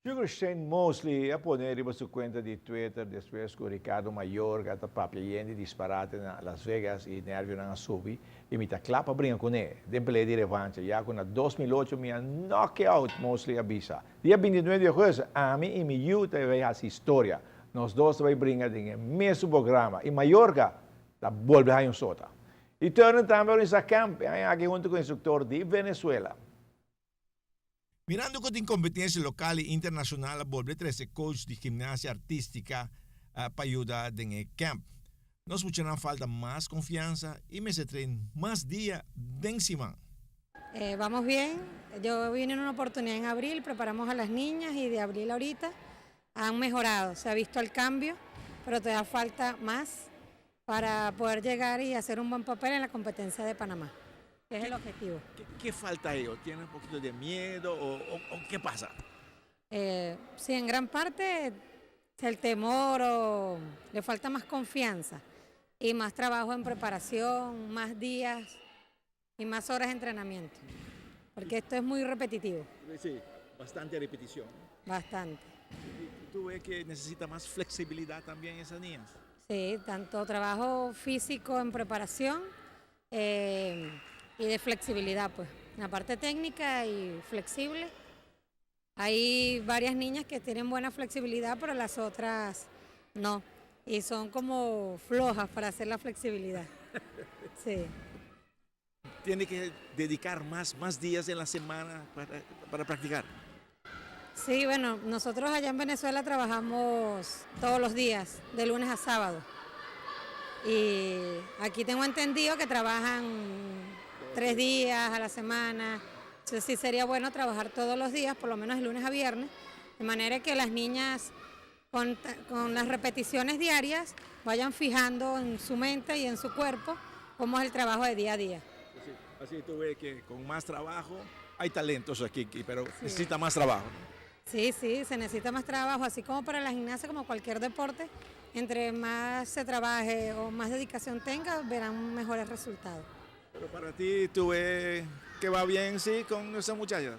Sugar Shane Mosley a pone riba su cuenta di Twitter despues cu Ricardo Mayorga ta papia yen di disparate na Las Vegas y nervionan a subi y mi ta cla pa bringa cune den pelea di revancha ya cu na 2008 mi a knock out, Mosley a bisa. Dia 29 di augustus ami y mi yiu ta bay haci historia. Nos dos ta bay bringa den e mesun programa y Mayorga ta bolbe haña un sota. Y Turner tambe a organisa camp e aña aki hunto cu instructor di Venezuela. Mirando ku tin kompetensia lokal i internashonal a bolbe trese coach di gimnasia artístika pa yuda den e camp. Nos muchanan falta mas konfiansa i mester train mas dia den siman. Vamos bien, yo vine en una oportunidad en abril, preparamos a las niñas y de abril ahorita han mejorado, se ha visto el cambio, pero todavía falta más para poder llegar y hacer un buen papel en la competencia de Panamá, que es el objetivo. ¿Qué falta a ellos? ¿Tienen un poquito de miedo o qué pasa? Sí, en gran parte el temor o le falta más confianza y más trabajo en preparación, más días y más horas de entrenamiento, porque esto es muy repetitivo. Sí, bastante repetición. Bastante. ¿Y tú ves que necesita más flexibilidad también esas niñas? Sí, tanto trabajo físico en preparación y de flexibilidad, pues. La parte técnica y flexible. Hay varias niñas que tienen buena flexibilidad, pero las otras no. Y son como flojas para hacer la flexibilidad. Sí. Tiene que dedicar más días en la semana para practicar. Sí, bueno, nosotros allá en Venezuela trabajamos todos los días, de lunes a sábado. Y aquí tengo entendido que trabajan 3 días a la semana. Entonces sí sería bueno trabajar todos los días, por lo menos de lunes a viernes, de manera que las niñas con las repeticiones diarias vayan fijando en su mente y en su cuerpo cómo es el trabajo de día a día. Sí, así tú ves que con más trabajo hay talentos aquí, pero necesita más trabajo. Sí, se necesita más trabajo, así como para la gimnasia, como cualquier deporte, entre más se trabaje o más dedicación tenga, verán mejores resultados. Pero para ti, tú ves que va bien, sí, con esa muchacha.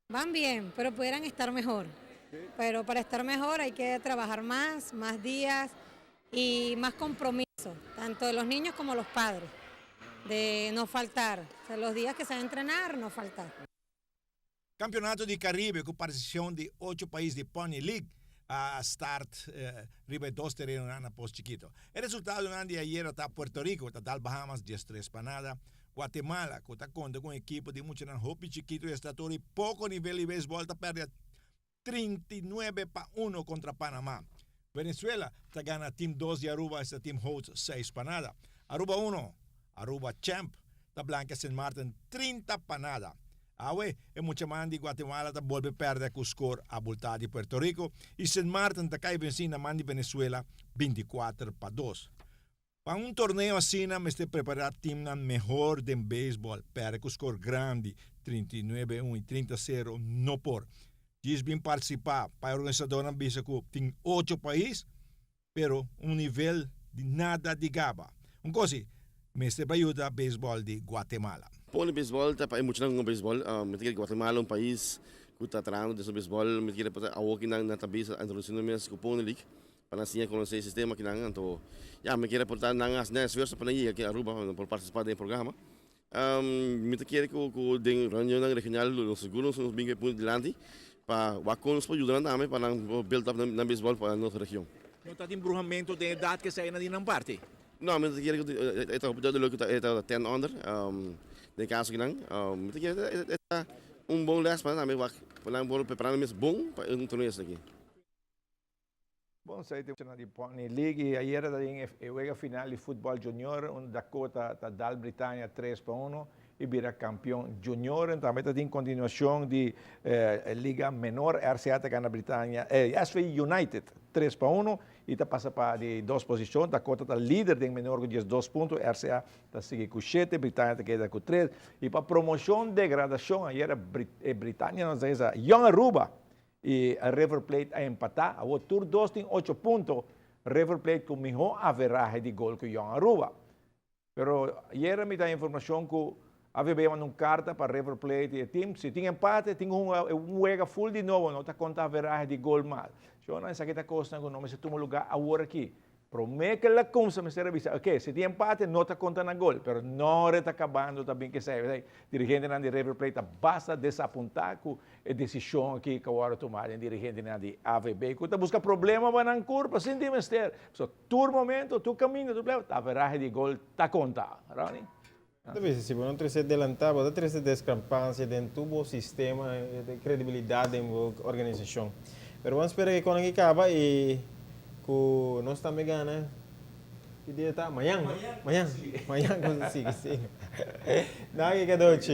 Van bien, pero pudieran estar mejor. Pero para estar mejor hay que trabajar más, más días y más compromiso, tanto de los niños como los padres, de no faltar. O sea, los días que se va a entrenar, no faltar. Campeonato di Caribe cu participacion di ocho pais di Pony League a start riba dos tereno na Pos Chiquito. E resultado di ayera ta Puerto Rico, ta dal Bahamas 13-0. Guatemala, cu ta conta cu un ekipo di mucha hopi chikito y estatura y poco nivel di beisbol, ta perde 39-1 contra Panama. Venezuela ta gana Team 2 di Aruba, esta Team Host 6-0. Aruba 1, Aruba Champ, ta blanca St. Martin 30-0. Awe, e muchanan di Guatemala ta bolbe perde cu score abulta di Puerto Rico y St. Martin ta cay venci na man di Venezuela 24-2. Pa un torneo asina, mester prepara team nan mehor di beisbol. Perde cu score grandi, 39-1 y 30-0, no por. Djis bin participa, pa e organisador nan bisa cu tin 8 pais, pero un nivel di nada di gaba. Un cos, mester yuda beisbol di Guatemala. Pony baseball ta pa mucho ng baseball. Mi ta Guatemala un pais cu ta trahando den baseball, mi ta kere awo cu nan ta bisa introduciendo mes cu Pony League pa nan siña conoce e sistema cu nan, anto ja, mi kier por nan haci esfuerso pa nan yega aki Aruba pa participa den programa. Mi ta kere cu den reunion regional nos sigur nos bin cu dilanti pa wak con nos por yuda nan tambe pa nan build up nan baseball pa nos region. No ta tin bruhamento di edad cu esey na di nan parti? No, mi ta kere cu ta loke ta 10 under, den caso cu nan. Mi ta kere ta un bon les pa nan tambe wak pa nan por prepara nan mes bon pa un torneo aki. Bon, esey ta di Pony League y ayera tin e wega final di futbol junior, un Dakota ta dal Britannia 3-1 y bira campeon junior. Tambe tin continuacion di Liga Menor, RCA ta gana Britannia, SV United 3-1 y ta pasa pa di dos posicion. Dakota ta lider di menor cu 12 punto, RCA ta sigui cu 7, Britannia ta keda cu 3. Y pa promocion degradacion, ayera Britannia, no ta, Young Aruba y River Plate a empata. Awor tur dos tin 8 punto. River Plate cu miho average di gol cu Young Aruba. Pero ayera mi tin informacion cu AVB a manda un karta pa River Plate i e tim. Si tin empate, tin un wega full di nobo, no ta konta averahe di gol mas. Shona, esaki ta kosnan ku no mester tuma lugá awor aki. Promé ku el a kumsa mester a bisa, ok, si tin empate no ta konta na gol, pero nòre ta kabando ta bin kesei. P'esei dirigentenan di River Plate ta basta desapuntá ku e desishon aki ku a wòrdu tumá den dirigentenan di AVB ku ta buska problema pa nan kurpa sin tin mester. Pasobra tur momento, tur kaminda, tur pleba, ta averahe di gol ta konta. Ronnie? Ta bisa si bo no trece delanta bo ta trece descrampansia den tur bo sistema e credibilidad den bo organisacion. Pero ban spera ke konan ki caba y cu nos tambe gana ki dia ta? Mañan no? Mañan, mañan cu sigui sigui. Danki Cadochi.